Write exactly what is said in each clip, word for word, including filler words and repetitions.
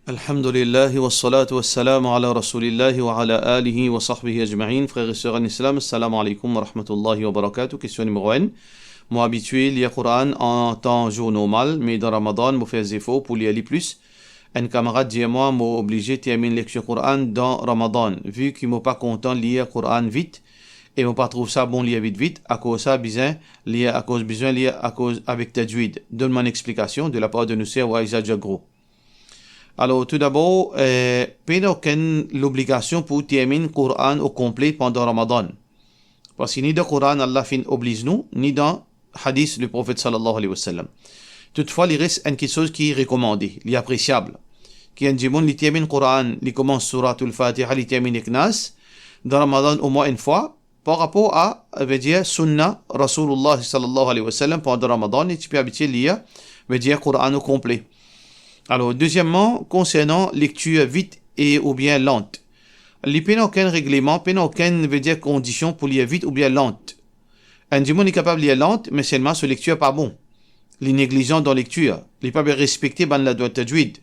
Alhamdulillah, wassalatu wassalamu ala Rasoulillah wa ala alihi wa sahbihi ajmain. Frer e ser an Islam, assalamu alaikum wa rahmatullahi wa barakatuh. Kestion nimero enn. Mo abitye lir Koran an tan zour normal, me dan Ramadan, mo fer zefor pou lir li plis. Enn kamarad dir mwa mo oblize terminn lektir Koran dan Ramadan, vi ki mo pa kontan lir Koran vit, e mo pa trouv sa bon lir vit vit, akoz sa bizin lir, akoz bizin lir, akoz avek tajwid. Donn mwa enn explikasion de lapar de nou ser Waiza Jagro. Alor, toudabor, eh, pena okenn lobligasion pou terminn Koran o konple pandan Ramadan. Parski ni dan Koran Allah finn obliz nou, ni dan hadis le Profet sallallahu alayhi wa sallam. Toutfwa, li res enn kiksoz ki rekomande, li apresiab. Ki enn dimoun, li terminn Koran, li koumans Souratul Fatiha, li terminn ek Nas, dan Ramadan omwin enn fwa, par rapor a, vedir, sunna Rasoulillah sallallahu alayhi wa sallam, pandan Ramadan, li ti pe abitye lir, vedir, Koran o konple. Alor, dezieman, konsernan lektir vit e oubien lant. Li pena okenn regleman, pena okenn, vedir, kondision pou lir vit oubien lant. Enn dimoun, li kapav lir lant, me selman so lektir pa bon. Li neglizan dan lektir. Li pa pe respekte bann lalwa tajwid.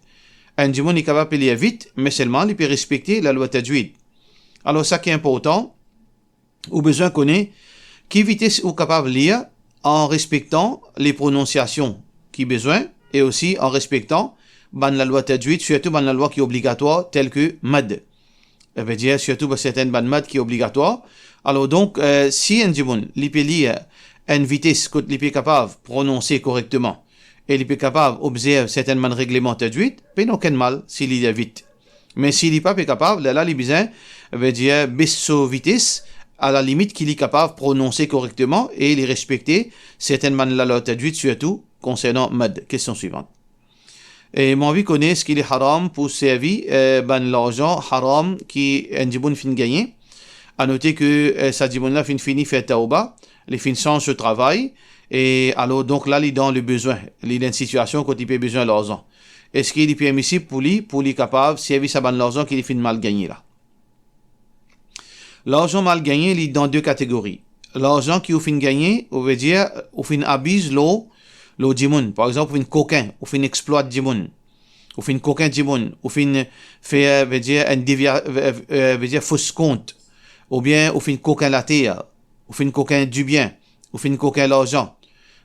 Enn dimoun, li kapav pe lir vit, me selman li pe respekte lalwa tajwid. Alor, sa ki inportan, ou bizin kone ki vites ou kapav lir an respektan le prononsiasion ki bizin e osi an respektan bann lalwa tajwid, sirtou bann lalwa ki obligatwar, tel ki mad. Savedir, sirtou pou sertenn bann mad ki obligatwar. Alor donk, eh, si enn dimoun, li pe lir enn vites kot li pe kapav prononse korekteman, e li pe kapav obzerv sertenn bann regleman tajwid, pena okenn mal si li lir vit. Me si li pa pe kapav, lerla li bizin, vedir, bes so vites, a la limit ki li kapav prononse korekteman e li respekte sertenn bann lalwa tajwid, sirtou konsernan mad. Kestion swivan. E mo anvi kone, eski li haram pou servi, eh, bann larzan haram ki enn dimoun finn gagne? A note ki, eh, sa dimoun la finn fini fer tawba, li finn sanz so travay, e alor donk la li dan le bezwin, li dan enn sitiasion kot li pe bizin larzan. Eski li permisib pou li, pou li kapav servi sa bann larzan ki li finn mal gagne la? Larzan mal gagne, li dan de kategori. Larzan ki ou finn gagne, ou vedir, ou finn abiz lor, lor dimoun. Par exanp, ou finn kokin, ou finn explwat dimoun. Ou finn kokin dimoun, ou finn fer, vedir, enn devia-, ve-, ve-, vedir, fos kont, oubien ou finn kokin later, ou finn kokin dibien, ou finn kokin larzan.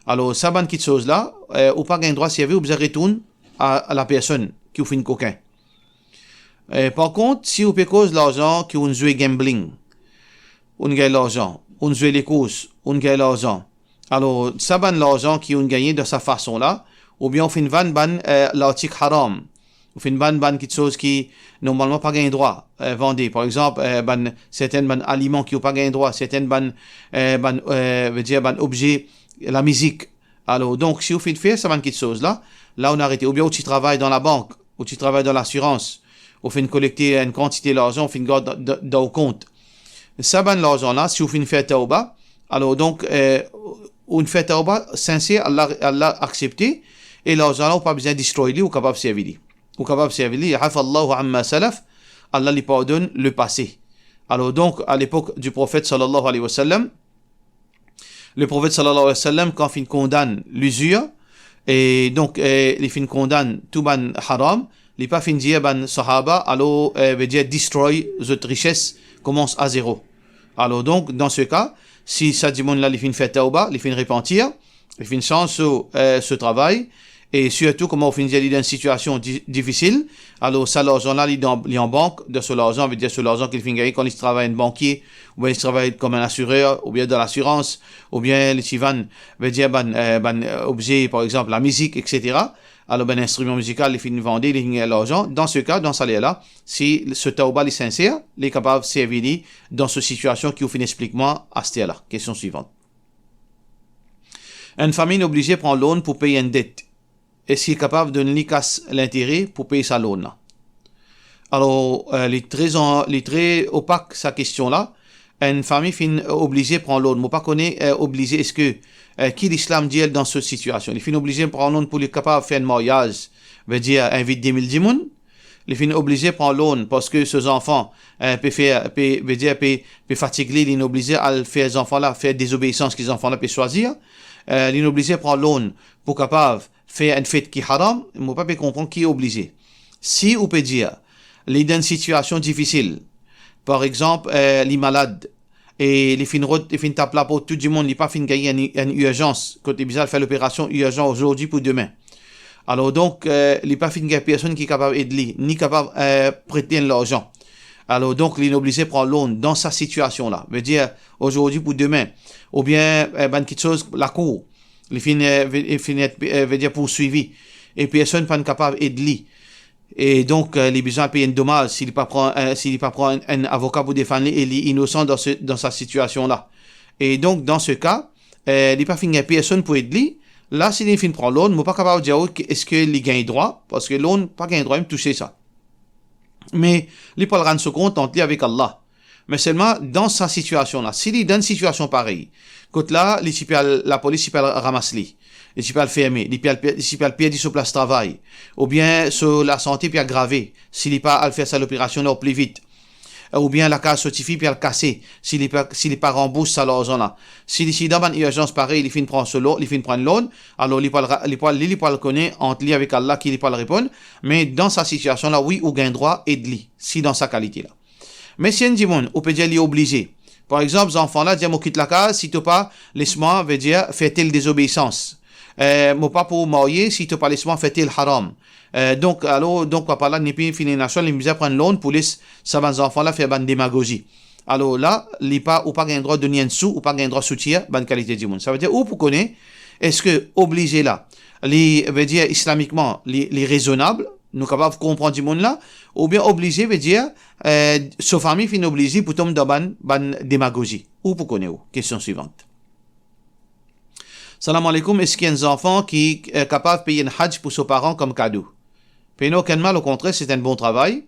Alor, sa bann kiksoz la, eh, ou pa gagn drwa servi, ou bizin retourn a, a lapersonn ki ou finn kokin. Eh, par kont, si ou pe koz larzan ki ou'nn zwe gambling, ou'nn gagn larzan, ou'nn zwe lekours, ou'nn gagn larzan. Alor, sa bann larzan ki ou'nn gagne dan sa fason la, oubien ou finn vann bann, eh, lartik haram, ou finn vann bann kiksoz ki normalman pa gagn drwa, eh, vande. Par exanp, eh, bann, sertenn bann aliman ki ou pa gagn drwa, sertenn bann, eh, bann, eh, vedir bann obze lamizik. Alor, donk, si ou finn fer sa bann kiksoz la, la ou'nn arete. Oubien ou ti travay dan labank, ou ti travay dan lasirans, ou finn kolekte enn kantite larzan, ou finn gard dan, dan, dan ou kont. Sa bann larzan la, si ou finn fer tawba, alor donk, eh, ou'nn fer tawba sinser, Allah, Allah aksepte, e larzan la, ou pa bizin destroy li, ou kapav servi li. Ou kapav servi li, afallahu amma salaf, Allah li pardonn lepase. Alor donk, a lepok di Profet sallallahu alayhi wa sallam, Leprofet sallallahu alayhi wa sallam, kan finn kondann lizir, e donk, eh, li finn kondann tou bann haram, li pa finn dir bann sahaba, alor, eh, vedir destroy zot rises, koumans a zero. Alor donk, dan se ka, si sa dimoun la, li finn fer tawba, li finn repantir, li finn sanz so, eh, so travay, e sirtou, kouma ou finn dir, li dan enn sitiasion di-, difisil, alor sa larzan la, li dan, li an bank, dan so larzan, vedir so larzan ki li finn gagne kan li ti travay enn bankie, oubien li ti travay kom enn asirer, oubien dan lasirans, oubien li ti vann, vedir bann, eh, bann, eh, obze, par exanp, lamizik, et cetera. Alor, bann instriman mizikal, li finn vande, li finn gagn larzan. Dan se ka, dan sa ler la, si so tawba li sinser, li kapav servi li dan so sitiasion ki ou finn explik mwa aster la. Kestion swivan. Enn fami inn oblize pran loan pou pey enn det. Eski li kapav donn li kas lintere pou pey sa loan la? Alor, eh, li tre an-, li tre opak sa kestion la. Enn fami finn oblize pran loan. Mo pa kone, eh, oblize, eski, eh, ki Lislam dir dan so sitiasion? Li finn oblize pran loan pou li kapav fer enn maryaz, vedir invit de mil dimoun. Li finn oblize pran loan parski so zanfan, eh, pe fer, pe, vedir pe, pe fatig li, li finn oblize al fer zanfan la, fer dezobeisans ki zanfan la pe swazir. Eh, li finn oblize pran loan pou kapav fer enn fet ki haram, mo pa pe konpran ki oblize. Si ou pe dir, li dan enn sitiasion difisil, par exanp, eh, li malad, e li finn rod, li finn tap laport tou dimoun, li pa finn gagn enn, enn irzans, kot li bizin al fer loperasion irzan ozordi pou demin. Alor donk, eh, li pa finn gagn personn ki kapav ed li, ni kapav, eh, pret li enn larzan. Alor donk, li oblize pran loan dan sa sitiasion la. Vedir, ozordi pou demin, oubien, eh, bann kiksoz lakour. Li finn, eh, ve-, li finn et, eh, vedir, pourswivi. E personn pa kapav ed li. E donk, eh, li bizin pey enn domaz si li pa pran, eh, si li pa pran enn, enn avoka pou defann li e li inosan dan se, dan sa sitiasion la. E donk, dan se ka, eh, li pa finn gagn personn pou ed li. La, si li finn pran loan, mo pa kapav dir ou ki, eski li gagn drwa, parski loan pa gagn drwa mem touse sa. Me li pou al rann so kont ant li avek Allah. Me selman, dan sa sitiasion la, si li dan enn sitiasion parey, kot la, li ti pe al, lapolis ti pe al ramas li, li ti pe al ferme, li pe al per-, li ti pe al perdi so plas travay, oubien so lasante pe agrave, si li pa al fer sa loperasion la opli vit, oubien lakaz so tifi pe al kase, si li pa, si li pa ranbours sa larzan la, si li ti dan bann irzans parey, li finn pran so lo-, li finn pran loan, alor li pou al ra-, li pou al, li, li pou al kone ant li avek Allah ki li pou al reponn. Me dan sa sitiasion la, wi, ou gagn drwa ed li, si dan sa kalite la. Me si enn dimoun, ou pe dir li oblize. Par exanp, zanfan la dir, mo kit lakaz si to pa les mwa, vedir, fer tel dezobeisans. Eh, mo pa pou marye si to pa les mwa fer tel haram. Eh, donk, alor, donk, papa la, li nepli fini nasional, li bizin pran loan pou les sa bann zanfan la fer bann demagozi. Alor la, li pa, ou pa gagn drwa donn li enn sou, ou pa gagn drwa soutir bann kalite dimoun. Savedir, ou pou kone, eski oblize la, li, vedir, islamikman, li, li rezonab, nou kapav konpran dimoun la, oubien oblize, vedir, eh, so fami finn obliz li pou tom dan bann, bann demagozi. Ou pou kone ou. Kestion swivant. Salam aleikoum, eski enn zanfan ki, eh, kapav pey enn hadj pou so paran kom kado? Pena okenn mal, okontrer, se enn bon travay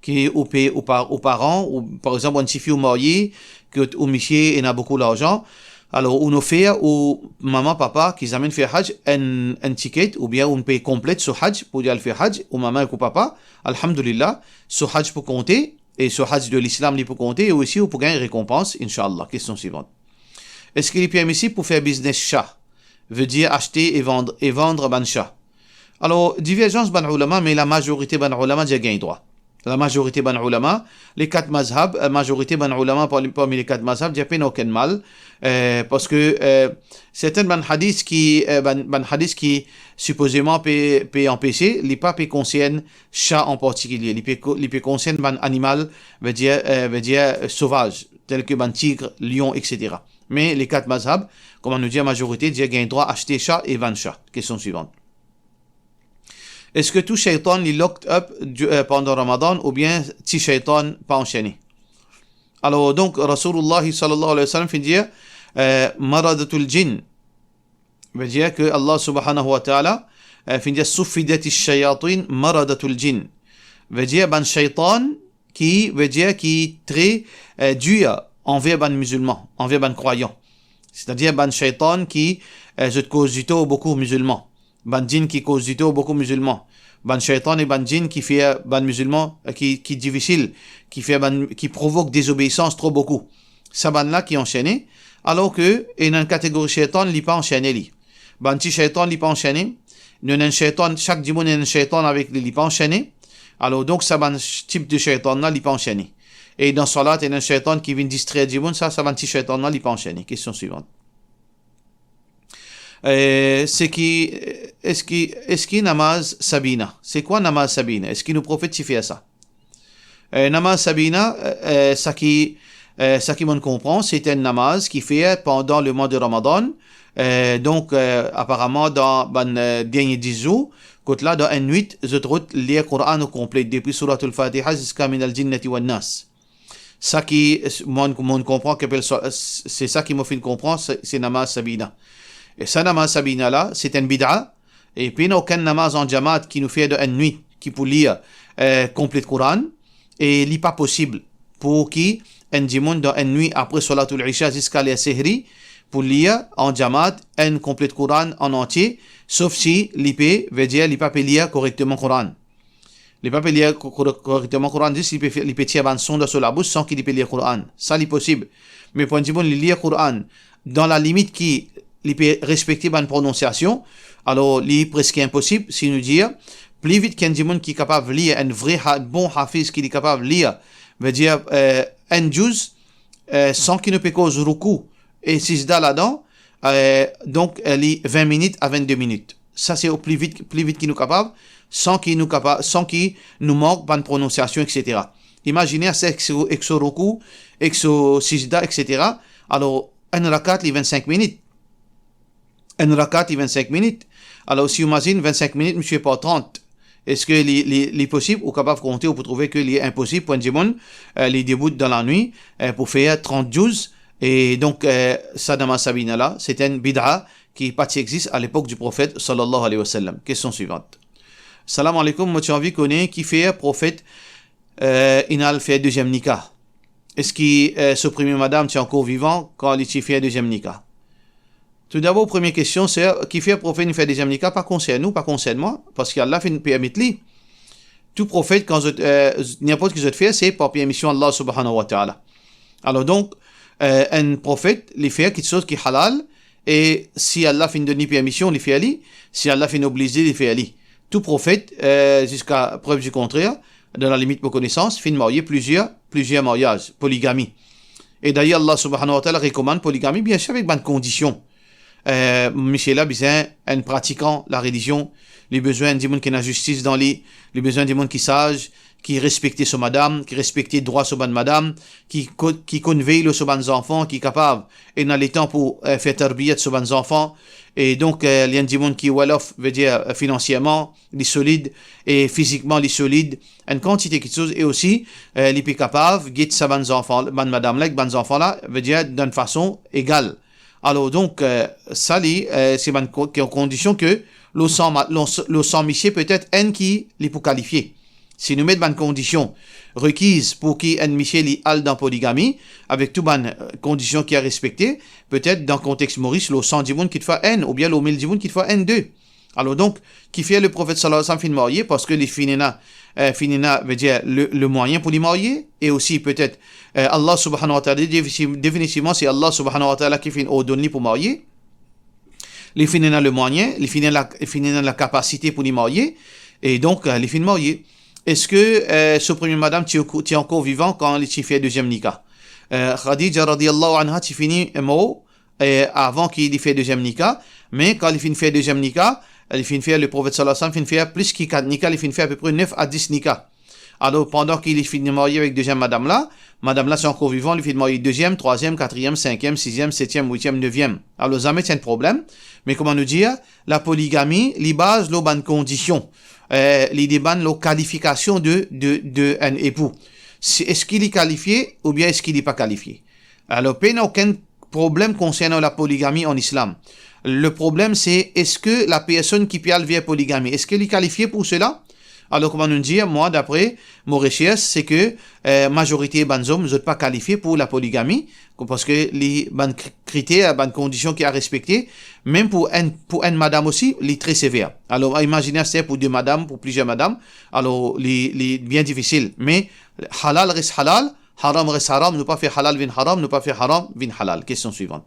ki ou pe, ou pa-, ou paran, ou, par exanp, enn tifi ou marye, ki ou, ou misie ena boukou larzan, alor ou nofer ou mama, papa ki zame inn fer hadj enn, enn tiket, oubien ou pe konplet so hadj pou li al fer hadj, ou mama ek ou papa, alhamdulillah, so hadj pou konte, e so hadj de lislam li pou konte, e osi ou pou gagn rekonpans, inshallah. Kestion swivant. Eski li permisib pou fer biznes sa? Vedir aste e vann, e vann bann sa. Alor, diverzans bann oulama, me lamazorite bann oulama dir gagn drwa. Lamazorite bann oulama, le kat mazhab, eh, mazorite bann oulama parmi, parmi le kat mazhab, dir pena okenn mal, eh, parski, eh, sertin bann hadis ki, eh, bann, bann hadis ki sipozeman pe, pe anpese, li pa pe konsern sa an partikilie, li pe ko-, li pe konsern bann animal, vedir, eh, vedir, eh, sovaz, tel ki bann tig, lion, et cetera. Me le kat mazhab, kouma nou dir, mazorite dir gagn drwa aste sa e vann sa. Kestion swivant. Eski tou shaytan li locked up du-, eh, pandan Ramadan oubien ti shaytan pa ansene? Alor, donk, Rasoulullah sallallahu alayhi wa sallam finn dir, eh, maradatul jinn. Vedir ki Allah subhanahu wa ta'ala, eh, finn dir, "Suffidat ash-shayatin maradatul jinn." Vedir bann shaytan ki, vedir ki tre, eh, dir anver bann mizilman, anver bann krwayan. Setadir bann shaytan ki, eh, zot koz ditor boukou mizilman. Bann jinn ki koz ditor boukou mizilman. Bann shaytan e bann jinn ki fer bann mizilman, eh, ki, ki difisil, ki fer bann, ki provok dezobeisans tro boukou. Sa bann la ki ansene, alor ki ena enn kategori shaytan, li pa ansene li. Bann ti shaytan, li pa ansene. Nou ena enn shaytan, sak dimoun ena enn shaytan avek li, li pa ansene. Alor, donk, sa bann sh-, tip de shaytan la, li pa ansene. E dan salat, ena enn shaytan ki vinn distrer dimoun, sa, sa bann ti shaytan la, li pa ansene. Kestion swivant. Eh, se ki, eski, eski namaz Sabina? Se kwa namaz Sabina? Eski nou profet ti fer sa? Eh, namaz Sabina, eh, eh, sa ki, eh, sa ki mo'nn konpran, se enn namaz ki fer pandan lemwa de Ramadan. Eh, donk, eh, aparaman, dan bann, eh, dernie dis zour, kot la, dan enn nwit, zot rod lir Koran o konplet, depi Souratul Fatiha ziska Minal Jinnati Wan Nas. Sa ki, mo'nn, mo'nn konpran ki apel sa, se sa ki mo finn konpran, se, se namaz Sabina. E sa namaz Sabina la, se enn bid'a, e pena okenn namaz an jamaat ki nou fer dan enn nwit, ki pou lir, eh, konplet Koran, e li pa posib pou ki enn dimoun dan enn nwit apre Salatul Isha ziska ler Sehri, pou lir an jamaat enn konplet Koran an antie, sof si li pe, vedir li pa pe lir korekteman Koran. Li pa pe lir ko-, ko-, korekteman Koran, zis li pe fer, li pe tir bann son dan so labous san ki li pe lir Koran. Sa li posib. Me pou enn dimoun li lir Koran dan lalimit ki li pe respekte bann prononsiasion, alor li preske inposib, si nou dir, Pli vit ki enn dimoun ki kapav lir, enn vre ha-, bon hafiz ki li kapav lir, vedir, eh, enn juz, eh, san ki nou pe koz roukou e sizda ladan, eh, donk, eh, li vin minit a vinn-de minit. Sa se o pli vit, pli vit ki nou kapav, san ki nou kapa-, san ki nou mank bann prononsiasion, et cetera. Imazine sa ek so, ek so roukou, ek so sizda, et cetera. Alor, enn rakat li vinn-sink minit. Enn rakat li vinn-sink minit. Alor, si ou mazinn vinn-sink minit, misie par trant, eski li, li, li posib? Ou kapav konte, ou pou trouve ki li inposib pou enn dimoun, eh, li debout dan lanwit, eh, pou fer trant juz. E donk, eh, sa dan mazhab ena la, se enn bid'a ki pa ti exis a lepok di Profet, sallallahu alayhi wa sallam. Kestion swivant. Salam aleykoum, mo ti anvi kone kifer Profet, eh, inn al fer deziem nika. Eski, eh, so premie madam ti ankor vivan kan li ti fer deziem nika? Toudabor, premie kestion, se kifer Profet inn fer deziem nika, pa konsern ou, pa konsern mwa, parski Allah finn permet li. Tou profet, kan zot, eh, ninport ki zot fer, se par permision Allah subhanahu wa ta'ala. Alor donk, eh, enn profet, li fer kiksoz ki halal, e si Allah finn donn li permision, li fer li, si Allah finn obliz li, li fer li. Tou profet, eh, ziska prev di kontrer, dan lalimit mo konesans, finn marye plizier, plizier maryaz, poligami. E dayer, Allah subhanahu wa ta'ala rekomann poligami, biensir avek bann kondision. Eh, misie la bizin enn pratikan larelizion, li bizin enn dimoun ki ena zistis dan li, li bizin enn dimoun ki saz, ki respekte so madam, ki respekte drwa so bann madam, ki ko-, ki konn vey lor so bann zanfan, ki kapav ena letan pou, eh, fer tarbiyat so bann zanfan. E donk, eh, li enn dimoun ki well off, vedir, eh, finansierman, li solid, e fizikman li solid, enn kantite kiksoz, e osi, eh, li pe kapav get sa bann zanfan, bann madam la ek bann zanfan la, vedir, dan enn fason egal. Alor donk, eh, sa li, eh, se bann ko-, ki an kondision ki lor san ma-, lor, lor san misie, petet enn ki li pou kalifie. Si nou met bann kondision rekiz pou ki enn misie li al dan poligami, avek tou bann, eh, kondision ki a respekte, petet dan kontex Moris, lor san dimoun, kitfwa enn, oubien lor mil dimoun, kitfwa enn, de. Alor donk, kifer Leprofet sallallahu alayhi wa sallam finn marye? Parski li finn ena, eh, finn ena, vedir, le, le mwayin pou li marye, e osi petet, eh, Allah subhanahu wa ta'ala, definitiv-, definitivman, se Allah subhanahu wa ta'ala ki finn ordonn li pou marye. Li finn ena le mwayin, li finn ena, finn ena lakapasite pou li marye, e donk, eh, li finn marye. Eski, eh, so premie madam ti, ti ankor vivan kan li ti fer deziem nika? Eh, Khadija radiyallahu anha ti fini mor, eh, avan ki li fer deziem nika, me kan li finn fer deziem nika, li finn fer, Leprofet sallallahu alayhi wa sallam finn fer plis ki kat nika, li finn fer apepre nef a dis nika. Alor, pandan ki li finn marye avek deziem madam la, madam la ti ankor vivan, li finn marye deziem, trwaziem, katriem, sinkiem, siziem, setiem, witiem, neviem. Alor, zame ti enn problem, me kouma nou dir, lapoligami, li baz lor bann kondision. Eh, li depann lor kalifikasion de, de, de enn epou. Si, eski li kalifie oubien eski li pa kalifie? Alor, pena okenn problem konsernan lapoligami an islam. Le problem, se eski lapersonn ki pe al ver poligami, eski li kalifie pou sela? Alor, kouma nou dir, mwa, dapre mo resers, se ki, eh, mazorite bann zom, zot pa kalifie pou lapoligami, parski li, bann kri-, kriter, bann kondision ki a respekte, mem pou enn, pou enn madam osi, li tre sever. Alor, imazine sa pou de madam, pou plizier madam, alor, li, li bien difisil. Me halal res halal, haram res haram, nou pa fer halal vinn haram, nou pa fer haram vinn halal. Kestion swivant.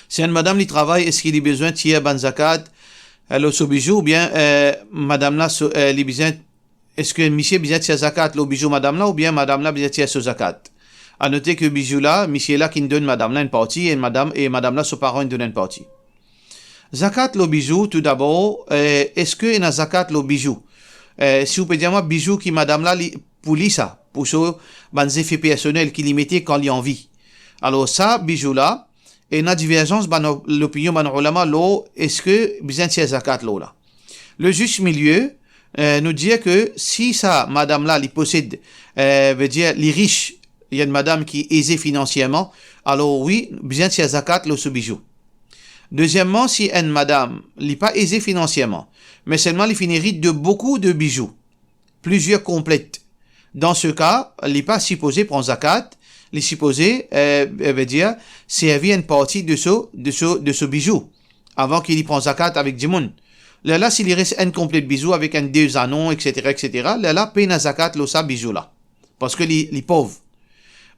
Si enn madam li travay, eski li bizin tir bann zakat, eh, lor so bizou, oubien, eh, madam la so, eh, li bizin, eski misie bizin tir zakat lor bizou madam la, oubien madam la bizin tir so zakat? A note ki bizou la, misie la ki'nn donn madam la enn parti, e madam, e madam la so paran inn donn enn parti. Zakat lor bizou, toudabor, eh, eski ena zakat lor bizou? Eh, si ou pe dir mwa bizou ki madam la, li, pou li sa, pou so bann zefe personel ki li mete kan li anvi. Alor sa, bizou la, ena diverzans bann op-, lopinion bann oulama lor eski bizin tir zakat lor la. Le zis milie, eh, nou dir ki si sa madam la, li posed, eh, vedir li ris, li enn madam ki eze finansierman, alor wi, bizin tir zakat lor so bizou. Dezieman, si enn madam, li pa eze finansierman, me selman li finn erit de boukou de bizou, plizier konplet, dan se ka, li pa sipoze pran zakat, li sipoze, eh, eh, vedir, servi enn parti de so, de so, de so bizou, avan ki li pran zakat avek dimoun. Lerla, si li res enn konplet bizou avek enn de zanon, et cetera, et cetera, lerla, pena zakat lor sa bizou la. Parski li, li pov.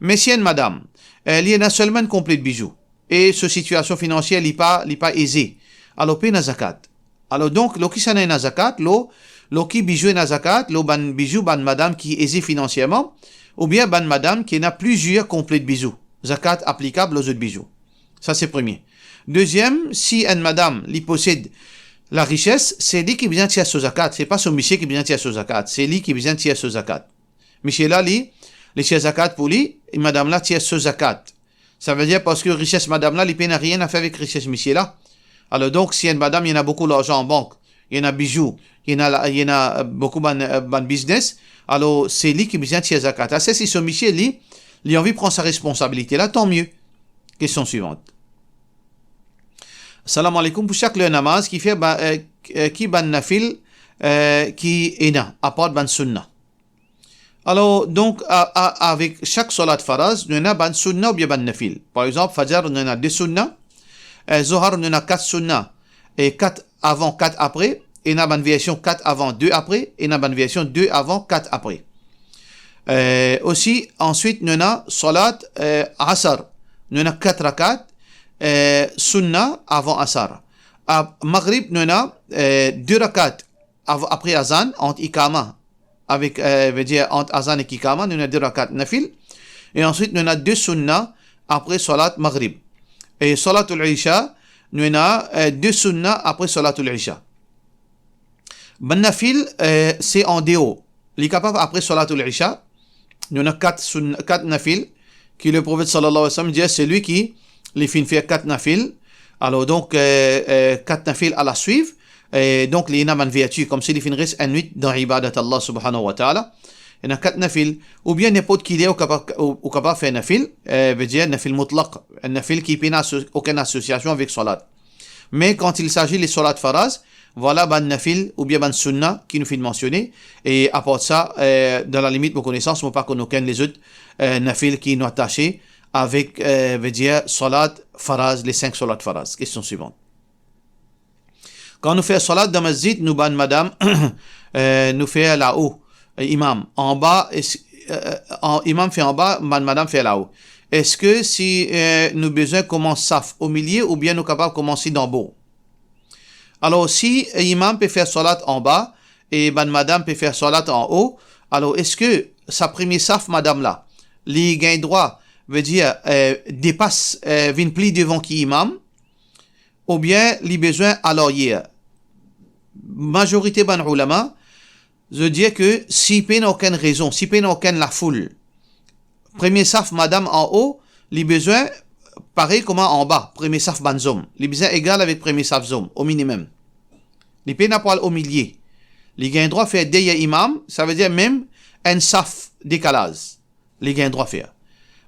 Me si enn madam, eh, li ena selman enn konplet bizou, e so sitiasion finansier, li pa, li pa eze, alor pena zakat. Alor donk, lor kisannla ena zakat? Lor, lor ki bizou ena zakat? Lor bann bizou bann madam ki eze finansiaman, oubien bann madam ki ena plizier konplet bizou. Zakat aplikab lor zot bizou. Sa se premie. Deziem, si enn madam li posed larises, se li ki bizin tir so zakat, se pa so misie ki bizin tir so zakat, se li ki bizin tir so zakat. Misie la, li, li tir zakat pou li, e madam la tir so zakat. Savedir parski rises madam la, li pena nanye a fer avek rises misie la. Alor donk, si enn madam, li ena boukou larzan an bank, li ena bizou, li ena la-, li ena, eh, boukou bann, eh, bann biznes, alor se li ki bizin tir zakat. Ase si so misie, li, li anvi pran sa responsabilite la, tanmie. Kestion swivant. Salam aleykoum, pou sak ler namaz, ki fer ba-, eh, eh, ki bann nafil, eh, ki ena, apar bann sunna? Alor, donk, a, a, avek sak salat faraz, nou ena bann sunna oubien bann nafil. Par exanp, fajar, nou ena de sunna, eh, zohar, nou ena kat sunna, e kat avan, kat apre, ena bann version kat avan, de apre, ena bann version de avan, kat apre. Eh, osi, answit, nou ena salat, eh, asar, nou ena kat rakat, eh, sunna avan asar. A, magrib, nou ena, eh, de rakat av-, apre azan, ant ikama, avek, eh, vedir ant azan ek ikama, nou ena de rakat nafil. E answit, nou ena de sunna apre salat magrib. E salatul isha, nou ena, eh, de sunna apre salatul isha. Bann nafil, eh, se an deor. Li kapav apre salatul isha, nou ena kat sunn-, kat nafil, ki Leprofet sallallahu alayhi wa sallam dir, selwi ki li finn fer kat nafil, alor donk, eh, eh, kat nafil alaswiv, eh, donk li ena bann verti, koumsi li finn res enn nwit dan ibadat Allah subhanahu wa ta'ala. Ena kat nafil, oubien ninport ki ler ou kapav, ou, ou kapav fer nafil, eh, vedir nafil mutlaq, nafil ki pena aso-, okenn asosiasion avek salat. Me kan il sazi le salat faraz, vwala bann nafil oubien bann sunna ki nou finn mansione, e apar sa, eh, dan lalimit mo konesans, mo pa konn okenn lezot, eh, nafil ki nou atase avek, eh, vedir salat faraz, le sink salat faraz. Kestion swivant. Kan nou fer salat dan masjid, nou bann madam, eh, nou fer lao, eh, imam. Anba, es-, eh, eh, an-, imam fer anba, bann madam fer lao. Eski si, eh, nou bizin koumans saf omilie oubien nou kapav koumans dan bor? Alor, si, eh, imam pe fer salat anba e bann madam pe fer salat anlo, alor eski sa premie saf madam la, li gagn drwa, vedir, eh, depas, eh, vinn pli devan ki imam, oubien li bizin al aryer? Mazorite bann oulama, zot dir ke si pena okenn rezon, si pena okenn lafoul, premie saf madam anlo, li bizin parey kouma anba, premie saf bann zom. Li bizin egal avek premie saf zom, o minimem. Li pena pou al omilie. Li gagn drwa fer deryer imam, savedir mem enn saf dekalaz, li gagn drwa fer.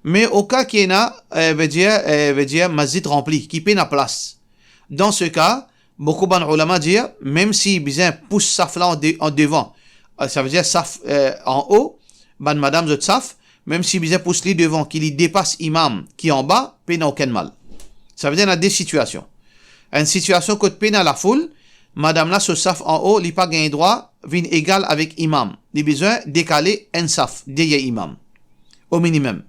Me oka ki ena, eh, vedir, eh, vedir masjid ranpli, ki pena plas. Dan se ka, boukou bann oulama dir, mem si bizin pous saf la an de-, an devan, eh, savedir saf, eh, anlo, bann madam zot saf, mem si bizin pous li devan, ki li depas imam ki anba, pena okenn mal. Savedir ena de sitiasion. Enn sitiasion kot pena lafoul, madam la so saf anlo, li pa gagn drwa vinn egal avek imam. Li bizin dekale enn saf deryer imam, o minimem.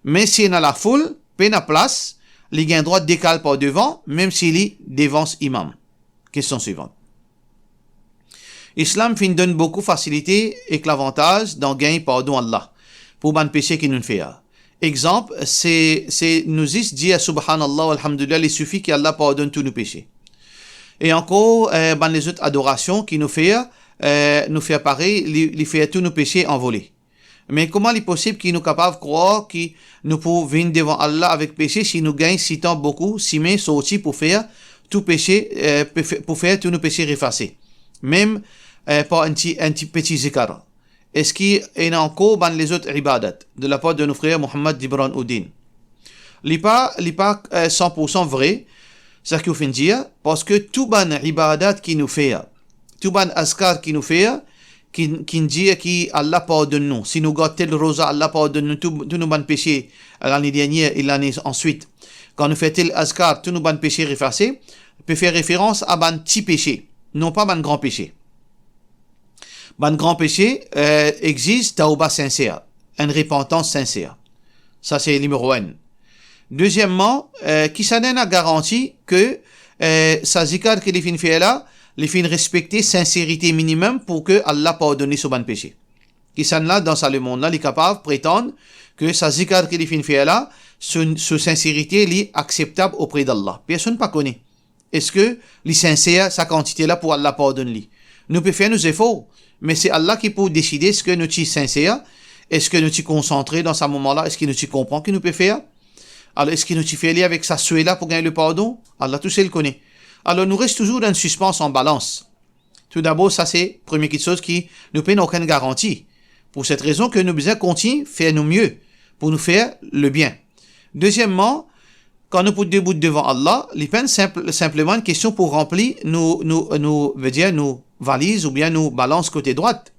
Me si ena lafoul, pena plas, li gagn drwa dekal par devan, mem si li devans imam. Kestion swivant. Islam finn donn boukou fasilite ek lavantaz dan gagn pardon Allah pou bann pese ki nou fer. Exanp, se, se nou zis dir Subhanallah, Alhamdulillah, li sifi ki Allah pardonn tou nou pese. E ankor, eh, bann lezot adorasion ki nou fer, eh, nou fer parey, li, li fer tou nou pese anvole. Me kouma li posib ki nou kapav krwar ki nou pou vinn devan Allah avek pese si nou gagn sitan boukou sime sorti pou fer tou pese, eh, pou fe-, pou fer tou nou pese efase? Mem, eh, par enn ti, enn ti peti zikar. Eski ena ankor bann lezot ibadat de lapar de nou frer Mohammad Dibran Oudin? Li pa, li pa, eh, san pou san vre, seki ou finn dir, parski tou bann ibadat ki nou fer, tou bann azkar ki nou fer, ki, ki dir ki Allah pardonn nou. Si nou gard tel roza, Allah pardonn nou tou, tou nou bann pese lane dernie e lane answit. Kan nou fer tel azkar, tou nou bann pese efase, pe fer referans a bann ti pese, non pa bann gran pese. Bann gran pese, eh, exiz tawba sinser, enn repantans sinser. Sa se nimero enn. Dezieman, eh, kisannla ena garanti ke, eh, sa zikar ki li finn fer la, li finn respekte sinserite minimem pou ke Allah pardonn li so bann pese. Kisannla dan sa lemond la, li kapav pretann ke sa zikar ki li finn fer la, so, so sinserite li akseptab opre d'Allah? Personn pa kone. Eski li sinser sa kantite la pou Allah pardonn li? Nou pe fer nou zefor, me se Allah ki pou deside eski nou ti sinser, eski nou ti konsantre dan sa moman la, eski nou ti konpran ki nou pe fer? Alor, eski nou ti fer li avek sa swe la pou gagn le pardon? Allah tousel kone. Alor, nou res touzour dan enn sispans an balans. Toudabor, sa se premie kiksoz ki nou pena okenn garanti. Pou set rezon ke nou bizin kontign fer nou mie pou nou fer lebien. Dezieman, kan nou pou debout devan Allah, li pa enn sinp-, sinpleman enn kestion pou ranpli nou, nou, nou, vedir nou valiz oubien nou balans kote drwat.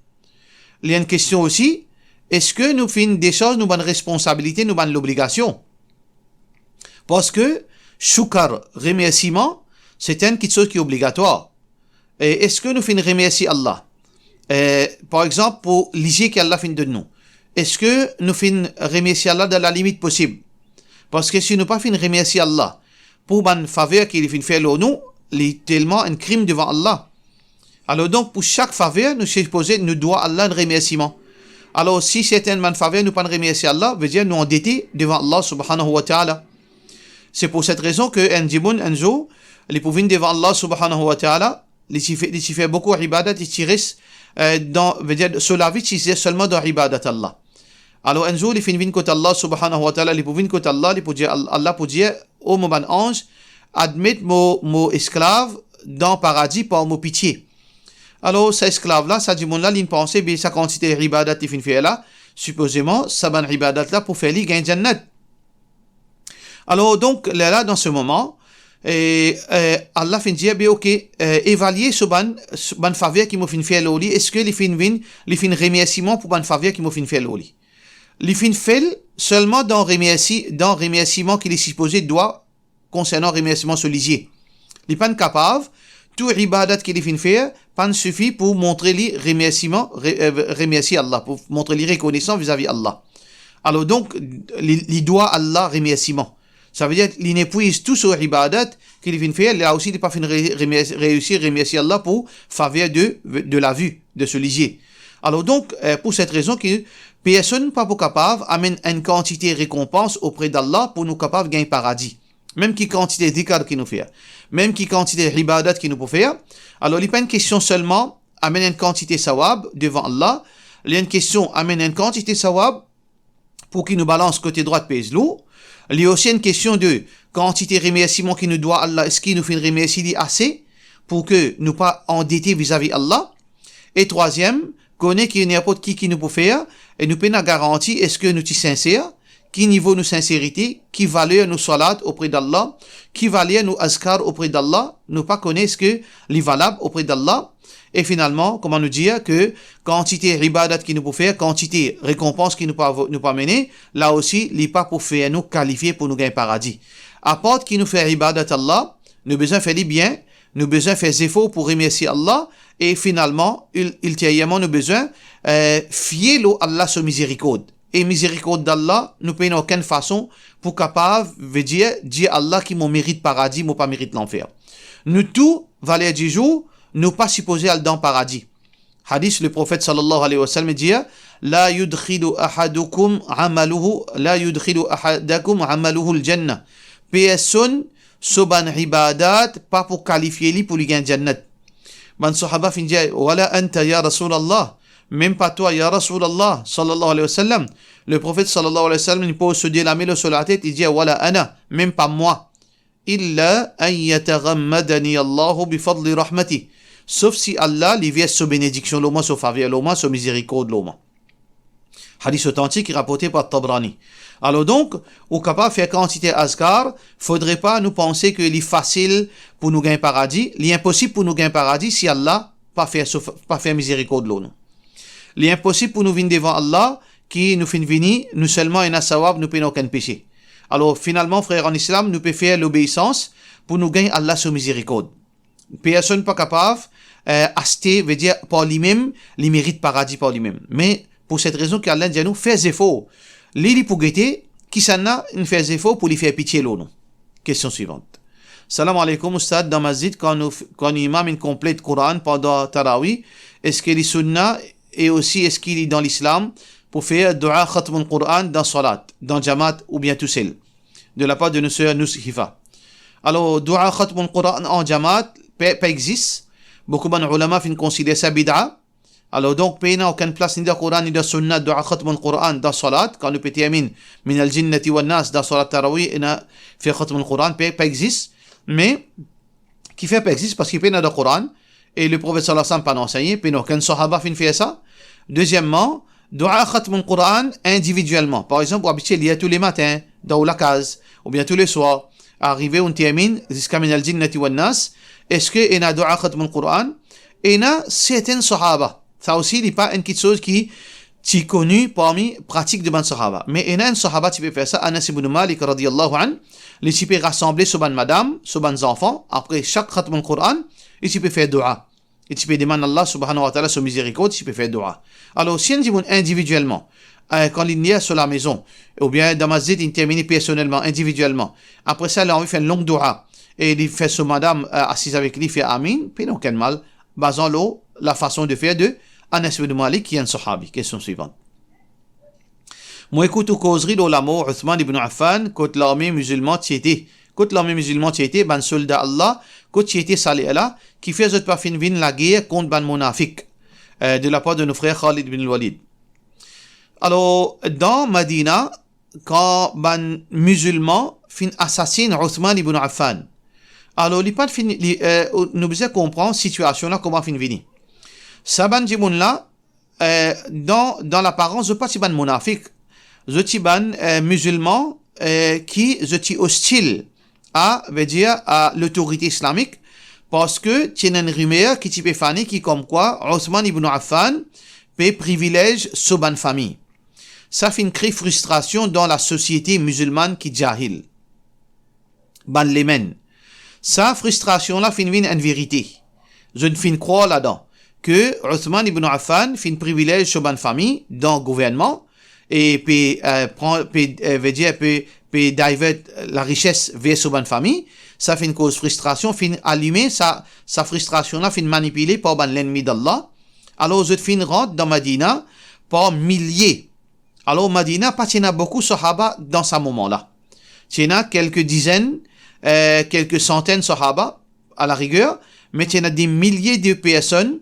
Li enn kestion osi, eski nou finn desarz nou bann responsabilite, nou bann lobligasion? Parski shukr, remersiman, se enn kiksoz ki obligatwar. E eski nou finn remersie Allah? E, par exanp, pou lizie ki Allah finn donn nou, eski nou finn remersie Allah dan lalimit posib? Parski si nou pa finn remersie Allah pou bann faver ki li finn fer lor nou, li telman enn krim devan Allah. Alor donk, pou sak faver, nou sipoze, nou dwa Allah enn remersiman. Alor, si sertin bann faver nou pa'nn remersie Allah, vedir nou andete devan Allah subhanahu wa ta'ala. Se pou set rezon ke enn dimoun, enn zour, li pou vinn devan Allah subhanahu wa ta'ala, li ti fer, li ti fer boukou ibadat, li ti res, eh, dan, vedir, so lavi ti res selman dan ibadat Allah. Alor, enn zour, li finn vinn kot Allah subhanahu wa ta'ala, li pou vinn kot Allah, li pou dir, Allah pou dir, "O mo bann anz, admet mo, mo esklav dan paradi par mo pitie." Alor, sa esklav la, sa dimoun la, li'nn panse, be sa kantite ibadat li finn fer la, sipozeman, sa bann ibadat la pou fer li gagn Jannat. Alor, donk, lerla, dan se moman, e, e, Allah finn dir, be, ok, e, evalie so bann, so bann faver ki mo finn fer lor li, eski li finn vinn, li finn remersie mwa pou bann faver ki mo finn fer lor li? Li finn fer selman dan remersi-, dan remersiman ki li sipoze dwa konsernan remersiman so lizie. Li pa'nn kapav, tou ibadat ki li finn fer, pa'nn sifi pou montre li remersiman, re-, e, remersie Allah, pou montre li rekonesan vizavi Allah. Alor donk, li, li dwa Allah remersiman. Savedir, li inn epwiz tou so ibadat ki li finn fer, la osi li pa finn re-, remersi-, reisi remersie Allah pou faver de, de lavi, de so lizie. Alor donk, e, pou set rezon ki personn pa pou kapav amenn enn kantite rekonpans opre d'Allah pou nou kapav gagn paradi. Mem ki kantite zikar ki nou fer, mem ki kantite ibadat ki nou pou fer, alor li pa enn kestion selman amenn enn kantite sawab devan Allah, li enn kestion amenn enn kantite sawab pou ki nou balans kote drwat pez lou, li osi enn kestion de kantite remersiman ki nou dwa Allah, eski nou finn remersie li ase pou ke nou pa andete vizavi Allah? E trwaziem, kone ki ninport ki ki nou pou fer, e nou pena garanti eski nou ti sinser, ki nivo nou sinserite, ki valer nou salat opre d'Allah, ki valer nou azkar opre d'Allah, nou pa kone eski li valab opre d'Allah. E finalman, kouma nou dir ke kantite ibadat ki nou pou fer, kantite rekonpans ki nou pou avo-, nou pou amene, la osi, li pa pou fer nou kalifie pou nou gagn paradi. Apart ki nou fer ibadat Allah, nou bizin fer li bien, nou bizin fer zefor pou remersie Allah, e finalman, ul-, ilterierman, nou bizin, e, fie lor Allah so mizerikord. E mizerikord d'Allah, nou pena okenn fason pou kapav, vedir, dir Allah ki mo merit paradi, mo pa merit lanfer. Nou tou, valer dizour, nou pa sipoze al dan paradi. Hadis, le Profet sallallahu alayhi wa sallam dir, "La yudkhilu ahadukum amaluhu, la yudkhilu ahadakum amaluhu al-jannah." Personn so bann ibadat pa pou kalifie li pou li gagn Jannat. Bann sahaba finn dir, "Wala anta ya Rasulallah." Mem pa twa, ya Rasulallah, sallallahu alayhi wa sallam. Le Profet sallallahu alayhi wa sallam, li poz so de lame lor so latet, li dir, "Wala ana." Mem pa mwa. "Illa an yataghammadani Allahu bi fadli rahmatih." Sof si Allah, li vers so benediksion lor mwa, so faver lor mwa, so mizerikord lor mwa. Hadis otantik ki raporte par Tabrani. Alor donk, ou kapav fer kantite azkar, fodre pa nou panse ke li fasil pou nou gagn paradi, li inposib pou nou gagn paradi si Allah pa fer so, pa fer mizerikord lor nou. Li inposib pou nou vinn devan Allah, ki nou finn vini, nou selman ena sawab, nou pena okenn pese. Alor, finalman, frer an Islam, nou pe fer lobeisans pou nou gagn Allah so mizerikord. Personn pa kapav, eh, aste, vedir par limem, li merit paradi par limem. Me pou set rezon ki Allah dir nou, fer zefor. Li, li pou gete, kisannla inn fer zefor pou li fer pitie lor nou. Kestion swivant. Salam aleykoum, Oustad. Dan masjid, kan nou, kan imam inn konplet Koran pandan tarawi, eski li sunna e osi eski li dan Lislam pou fer dua khatmul Koran dan salat, dan jamaat oubien tousel? De lapar de nou ser Nous Hifa. Alor, dua khatmul Koran an jamaat pa, pa exis. Boukou bann oulama finn konsider sa bid'a. Alor donk, pena okenn plas ni dan Koran, ni dan sunna, dua khatmul Koran dan salat, kan nou pe terminn minal jinnati wan nas dan salat tarawi, ena fer khatmul Koran, pa, pa exis. Me, kifer pa exis? Parski pena dan Koran, e Leprofet sallallahu alayhi wa sallam pa'nn ansegne, pena okenn sahaba finn fer sa. Dezieman, dua khatmul Koran individielman. Par exanp, ou abitie lir toulematin, dan ou lakaz, oubien touleswar, arive ou'nn terminn ziska minal jinnati wan nas, eski ena dua khatmul Koran? Ena serten sahaba. Sa osi, li pa enn kiksoz ki ti koni parmi pratik de bann sahaba. Me ena enn sahaba ti pe fer sa, Anas ibn Malik radiyallahu anhu, li ti pe rasanble so bann madam, so bann zanfan, apre sak khatmul Koran, li ti pe fer dua. Li ti pe demann Allah subhanahu wa ta'ala so mizerikord, li ti pe fer dua. Alor, si enn dimoun individielman, eh, kan li inn so lamezon, oubien dan masjid, inn termine personelman, individielman, apre sa, li anvi fer enn long dua, e li fer so madam, eh, asiz avek li, fer amin, pena okenn mal, bazan lor lafason de fer de Anas ibn Malik, ki enn sahabi. Kestion swivan. Mo ekout ou kozri lor lamor Othman ibn Affan, kot larme mizilman ti ete. Kot larme mizilman ti ete, bann solda Allah, kot ti ete sa ler la, kifer zot pa finn vinn lager kont bann monafik, eh, de lapar de nou frer Khalid bin Walid. Alor, dan Madina, kan bann mizilman finn asasinn Othman ibn Affan, alor, li pa finn, li, eh, nou bizin konpran sitiasion la, kouma finn vini. Sa bann dimoun la, eh, dan, dan laparans, zot pa ti bann monafik. Zot ti bann, eh, mizilman, eh, ki zot ti ostil a, vedir a lotorite islamik, parski ti ena enn rimer ki ti pe fane ki komkwa Othman ibn Affan pe privilez so bann fami. Sa finn kre fristrasion dan lasosiete mizilmann ki jahil, bann lemem. Sa fristrasion la finn vinn enn verite. Zot finn krwar ladan ke Othman ibn Affan finn privilez so bann fami dan gouvernman e pe, eh, pran, pe, eh, vedir pe, pe divert larises ver so bann fami. Sa finn koz fristrasion, finn alime sa, sa fristrasion la finn manipile par bann lennmi d'Allah. Alor zot finn rant dan Madina par milie. Alor, Madina pa ti ena boukou sahaba dan sa moman la. Ti ena kelke dizenn, eh, kelke santenn sahaba, a la riger, me ti ena de milie de personn,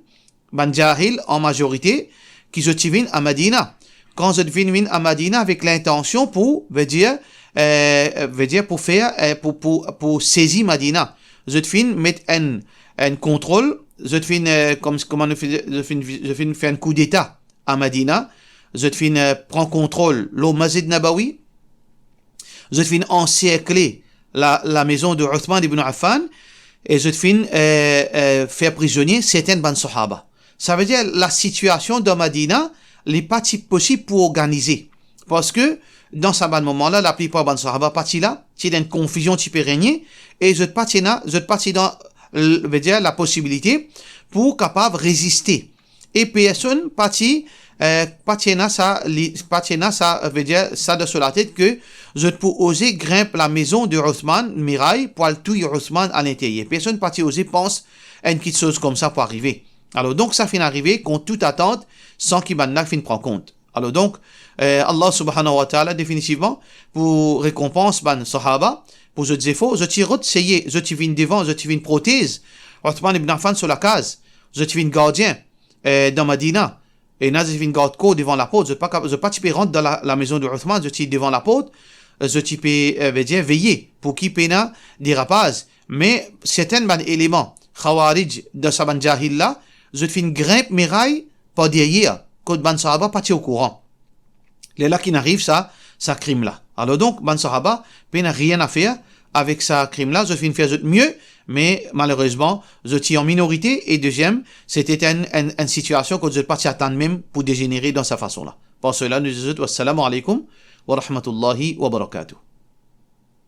bann jahil an mazorite, ki zot ti vinn a Madina. Kan zot vinn, vinn a Madina avek lintansion pou, vedir, eh, vedir pou fer, eh, pou, pou, pou sezi Madina. Zot finn met enn, enn kontrol, zot finn, eh, kom, kouma nou finn, zot finn, zot finn fer enn koudeta a Madina, zot finn, eh, pran kontrol lor Masjid Nabawi, zot finn anserkle la, lamezon de Othman ibn Affan, e zot finn, eh, eh, fer prizonie serten bann sahaba. Savedir lasitiasion dan Madina, li pa ti posib pou organize. Parski dan sa bann moman la, laplipar bann sahaba pa ti la, ti ena enn konfizion ti pe regne, e zot pa ti ena, zot pa ti dan, l-, vedir laposibilite pou kapav reziste. E personn pa ti, eh, pa ti ena sa, li, pa ti ena sa, vedir sa dan so latet ke zot pou oze grinp lamezon de Othman, miray, pou al touy Othman alinteryer. Personn pa ti oze pans enn kiksoz koumsa pou arive. Alor, donk, sa finn arive kont tout atant, san ki bann la finn pran kont. Alor, donk, eh, Allah subhanahu wa ta'ala, definitivman, pou rekonpans bann sahaba, pou zot zefor, zot ti rod seye, zot ti vinn devan, zot ti vinn protez Othman ibn Affan so lakaz, zot ti vinn gardien, eh, dan Madina. Ena zot ti vinn gardkor devan laport, zot pa kap-, zot pa ti pe rant dan la, lamezon de Othman, zot ti devan laport, eh, zot ti pe, eh, vedir veye pou ki pena derapaz. Me serten bann eleman Khawarij dan sa bann jahil la, zot finn grinp miray par deryer, kot bann sahaba pa ti okouran. Lerla ki'nn ariv sa, sa krim la. Alor donk, bann sahaba pena nanye a fer avek sa krim la, zot finn fer zot mie, me malerezman, zot ti an minorite, e deziem, se ti enn, enn, enn sitiasion kot zot pa ti atann mem pou dezenere dan sa fason la. Par sela, nou dir zot, wassalamu alaikum wa rahmatullahi wa barakatuh.